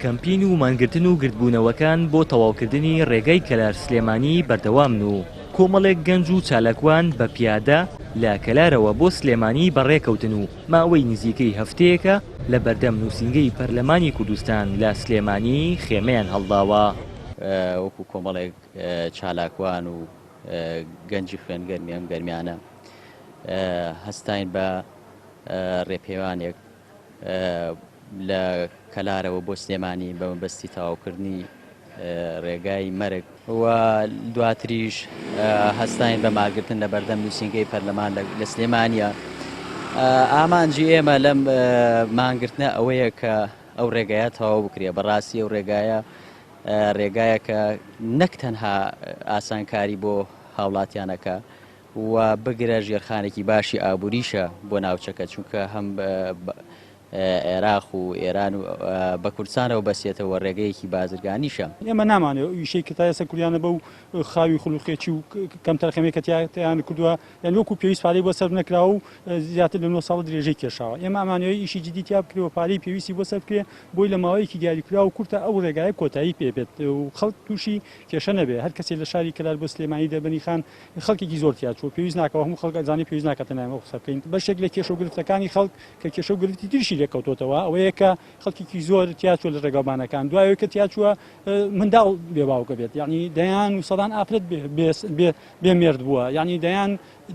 کەمپین و مانگرتن و گردبوونەوەکان بۆ تەواوکردنی ڕێگای کەلار سلێمانی بەردەوامن و کۆمەڵێک گەنج و چالاکوان بە پیادە لە کەلارەوە بۆ سلێمانی بەڕێکەوتن و ماوەی نزیکەی هەفتەیەکە لە بەردەم نووسینگەی پەرلەمانی کوردستان لە سلێمانی خێمەیان هەڵداوە. وەکو کۆمەڵێک چالاکوان و گەنجی خوێنگەرمی ئەم گەرمیانە هەستاین بە ڕێپێوانێک لە کەلارەوە بۆ سلێمانی بە مەبەستی تەواوکردنی ڕێگای مەرگ و دواتریش هەستاین بە ماگرتن لە بەردەم نووسینگەی پەرلەمان لە سلێمانە. ئامانجی ئێمە لەم مانگرتنە ئەوەیە کە ئەو ڕێگایە تەواو بکرێ بەڕاستی ئەو ڕێگایە ڕێگایەکە نەک تەنها ئاسانکاری بۆ هاوڵاتیانەکە و بگرە ژێرخانێکی باشی ئابووریشە بۆ ناوچەکە چونکە هەم عێراق و ئێران و بە کوردستانەوە بەسێتەوە ڕێگەیەکی بازرگانیشە. ئێمە نامانەوێت ئەو ئیشەی کە تا ئێستا کردویانە بەو خاوی خولوخێچی و کەمتەرخەمیە کە تیایان کردووە یان وەکو پێویست پارەی بۆ سەرف نەکراوە و زیاتر لە نۆ ساڵە درێژەی کێشاوە ئێمە ئەمانەوێت ئیشی جدی تیا بکرێ و پارەی پێویستی بۆ سەرف بکرێ بۆی لە ماوەیەکی دیاریکراو و کورتە ئەو ڕێگایە کۆتایی پێ بێت و خەڵک تووشی کێشە نەبێ هەر کەسێ لە شاری کەلار بۆ سلێمانی دەربەنی خان خەڵکێکی زۆر تیا چووە پێویست ناکا و هەموو خەڵک ئەزانێ پێویست ناکات تەنها ئێمە ئەو قسە بکەین بەشێک لە کێشە و گرفتەکانی خەڵک کە کێشە و گرفتی تریشی لێ کەوتۆتەوە ئەوەیە کە خەڵکێکی زۆر تیا چووە لە ڕێگاوبانەکان دوای ئەوەی کە تیا چووە منداڵ بێ باوکە بێت یعنی دەیان و سەدان ئافرەت بێ بێ مێرد بووە یعنی دەیان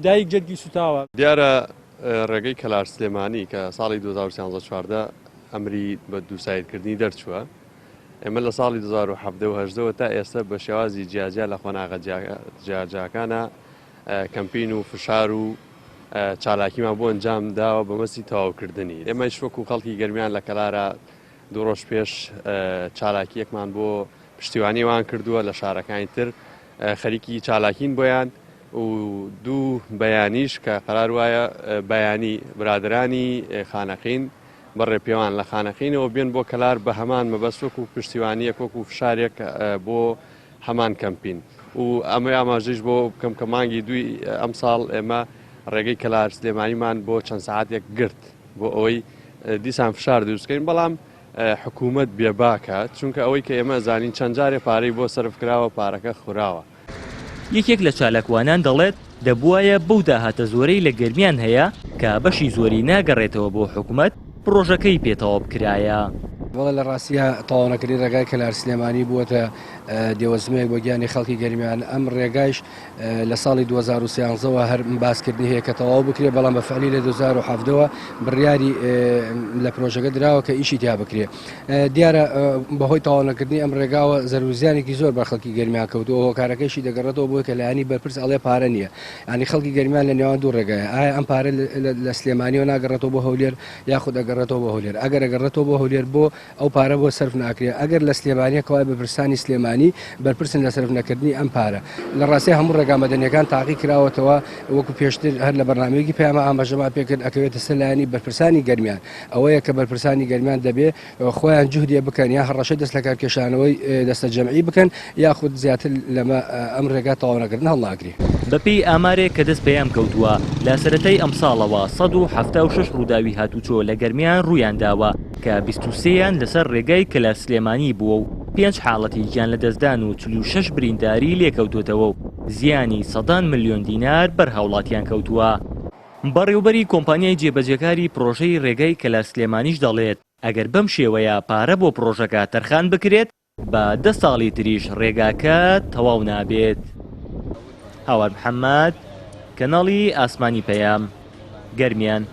دایک جەرگی سوتاوە. دیارە ڕێگەی کەلار سلێمانی کە ساڵی 2013 14 ئەمری بە دووسایدکردنی دەرچووە ئێمە لە ساڵی 2017 و 18 تا ئێستا بە شێوازی جیاجیا لە قۆناغە جیاجیاکانە کەمپین و فشار و چالاکیمان بۆ ئەنجام داوە بە مەسی تەواوکردنی ئێمەش وەکو خەڵکی گەرمیان لە کەلارە دوو ڕۆژ پێش چالاکیەکمان بۆ پشتیوانی وان کردووە لە شارەکانی تر خەریکی چالاکین بۆیان و دوو بەیانیش کە قەرار وایە بەیانی برادرانی خانەقین بە ڕێپێوان لە خانەقینەوە بێن بۆ کەلار بە هەمان مەبەست وەکو پشتیوانیەک وەکو فشارێک بۆ هەمان کەمپین و ئەمە ئاماژەیش بۆ بکەم کە مانگی دووی ئەمساڵ ئێمە ڕێگەی کەلار سلێمانیمان بۆ چەند سەعاتێک گرت بۆ ئەوەی دیسان فشار دروست بکەین بەڵام حکوومەت بێباکە چونکە ئەوەی کە ئێمە زانین چەند جارێ پارەی بۆ سەرف کراوە پارەکە خوراوە. یەکێک لە چالاکوانان دەڵێت، دەبوایە بەو داهاتە زۆرەی لە گەرمیان هەیە کە بەشی زۆری ناگەڕێتەوە بۆ حکومەت، پڕۆژەکەی پێ تەواو بکرایە. بەڵێ لە ڕاستیا تەواونەکردنی ڕێگای کەلار سلێمانی بووەتە دێوەزمەیەک بۆ گیانی خەڵکی گەرمیان، ئەم ڕێگایش لە ساڵی 2013 وە هەر باسکردنی هەیە کە تەواو بکرێت، بەڵام بە فعلی لە 2017 وە بڕیاری لە پرۆژەکە دراوە کە ئیشی تیا بکرێت. دیارە بەهۆی تەواونەکردنی ئەم ڕێگاوە زەرور زیانێکی زۆر بەر خەڵکی گەرمیان کەوتووە، هۆکارەکەیشی دەگەڕێتەوە بۆی کە لایەنی بەرپرس ئەڵێ پارە نییە، یانی خەڵکی گەرمیان لە نێوان دوو ڕێگایە، ئایا ئەم پارە لە سلێمانیەوە ناگەڕێتەوە بۆ هەولێر یاخود ئەگەڕێتەوە بۆ هەولێر، ئەگەر ئەگەڕێتەوە بۆ هەولێر بۆ ئەو پارە بۆ سەرف ناکرێ، ئەگەر لە سلێمانیە کەوایە بەرپرسانی سلێمانی بەرپرسن لە سەرف نەکردنی ئەم پارە. لە ڕاستیا هەموو ڕێگا مەدەنیەکان تاقی کراوەتەوە، وەکو پێشتر هەر لە بەرنامەیەکی پەیاما ئاماژەمان پێکرد ئەکەوێتە سەر لایەنی بەرپرسانی گەرمیان، ئەوەیە کە بەرپرسانی گەرمیان دەبێ خۆیان جوهدێ بکەن یا هەڕەشەی دەست لەکارکێشانەوەی دەستەجەمعی بکەن یاخود زیاتر لەمە ئەم ڕێگا تەواونەکردن هەڵناگرێ. بەپێی ئامارێک کە دەست پەیام کەوتووە، لە سەرەتای ئەمساڵەوە 176 ڕووداوی هاتوچۆ لە گەرمیان ڕوویانداوە کە 23 یان لەسەر ڕێگای کەلار-سلێمانی بووە و پێنج حاڵەتی گیانلەدەستدان و 46 برینداری لێکەوتۆتەوە و زیانی سەدان ملیۆن دینار بەر هاوڵاتیان کەوتووە. بەڕێوبەری کۆمپانیای جێبەجێکاری پڕۆژەی رێگای کەلار-سلێمانیش دەڵێت، ئەگەر بەم شێوەیە پارە بۆ پڕۆژەکە تەرخان بکرێت، بە دە ساڵی تریش رێگاکە تەواو نابێت. هاوار محەمەد، کەناڵی ئاسمانی پەیام، گەرمیان.